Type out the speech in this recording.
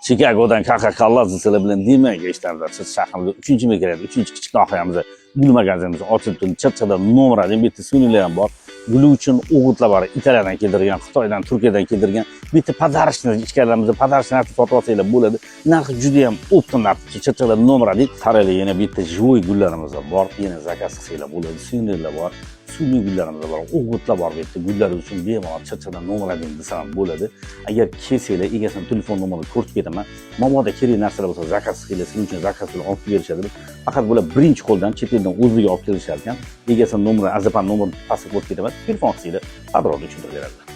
Chikagodan Kaxa Kallazi sizlar bilan, demak, eshitamiz. Chirchiq shahrimizda 3 mikrorayonda 3 kichik nohiyamizda gul magazinimiz ochilib turibdi. Chirchiqda nomer 1. Bu yerda suvnirlar ham bor. Guli uchun o'g'itlar bor. Italiyadan keltirgan, Xitoydan, Turkiyadan keltirgan. Bu yerda подарочный, ichkarilarimizda подарочный narsa sotib olsanglar bo'ladi. Narxi juda ham оптом narx. Chirchiqda nomer 1. Qaranglar, yana bu yerda живой gullarimiz bor. Yana заказ qilsanglar bo'ladi. Suvnirlar bor. Suvli gullarimiz bor, o'g'itlar bor bu yerda. Gullar uchun bemalol Chirchiqda nomer 1 desam ham bo'ladi. Agar kelsanglar, egasini telefon nomerini ko'rsatib ketaman. Mabodo kerak narsalar bo'lsa, заказ qilinglar, sizlar uchun заказ bilan olib kelib berishadi. Faqat bular birinchi qo'ldan chet eldan o'zligi olib kelishar ekan. Egasini nomeri, Azapan nomerini pastga qo'yib ketaman. Telefon qilsanglar, подробно tushuntirib beradilar.